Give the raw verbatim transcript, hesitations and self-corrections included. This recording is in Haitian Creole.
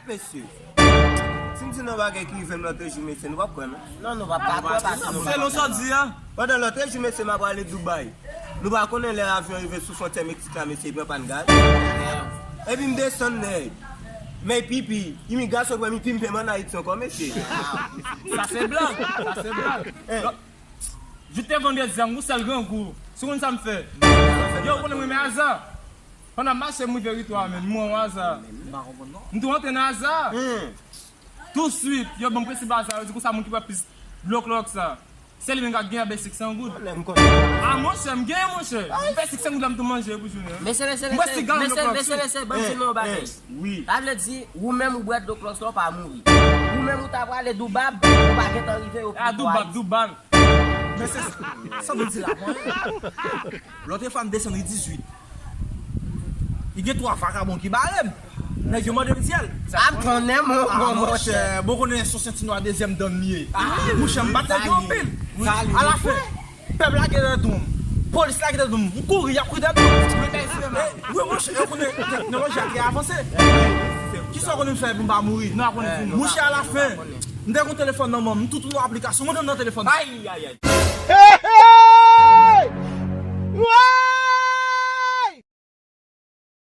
Mesye, si m di nou bagay ki rive m lòtrejou, mesye, nou p ap kwè m. Non, nou p ap ka kwè, paske nou pa... Selon sa w di a. Pandan lòtrejou, mesye, m ap prale Dubai. Nou pa konnen lè avyon rive sou fwontyè Meksik la, mesye, li pran pàn gaz. Epi m desann, nèg. Men pipi, imigrasyon pran m, epi m peye m ann Ayiti ankò, mesye. Sa se blag, sa se blag. Jouk te vandredi a, m gon sèl grangou. Si w konn sa m fè. Yo, ou konnen m renmen aza. Pandan m mache, m rive Ritwa, men m wè yon aza. M tou rantre nan aza. Touswit, yo ban m prensip aza, yo di konsa moun ki pran plis dlo klòks la, se li menm k ap genyen avèk senk san goud. A monchè, m genyen, monchè. Avèk senk san goud la, m tou manje pou jounen. Mesye, mesye, mesye, mesye, mesye, ban m di nou yon bagay. Wi. Sa vle di, ou menm ou bwè dlo klòks la, ou pa mouri. Ou menm ou ta prale Doubab, ou pa gentan rive, yo pran Doubab, Doubab. Men se sa m di la, bon. Lòt fwa m desann ri dizuit. Li gen twa vakabon ki bare m. Nèg yo mande m dyèl. A m konnen, mon, mon, monchè. Bon, konnen se yon senti nwa dezyèm dan m li ye. Monchè, m bat nèg yo anpil. Alafen, pèp la gen dèyè do m. Polis la gen dèyè do m. M kouri, y ap kouri dèyè do m. Wi, monchè, yo konnen teknoloji a te avanse. Kisa w konnen m fè pou m pa mouri? Monchè, alafen, m te gen yon telefòn nan men m, m tou tounen yon aplikasyon, mwen menm nan telefòn. Ayayay.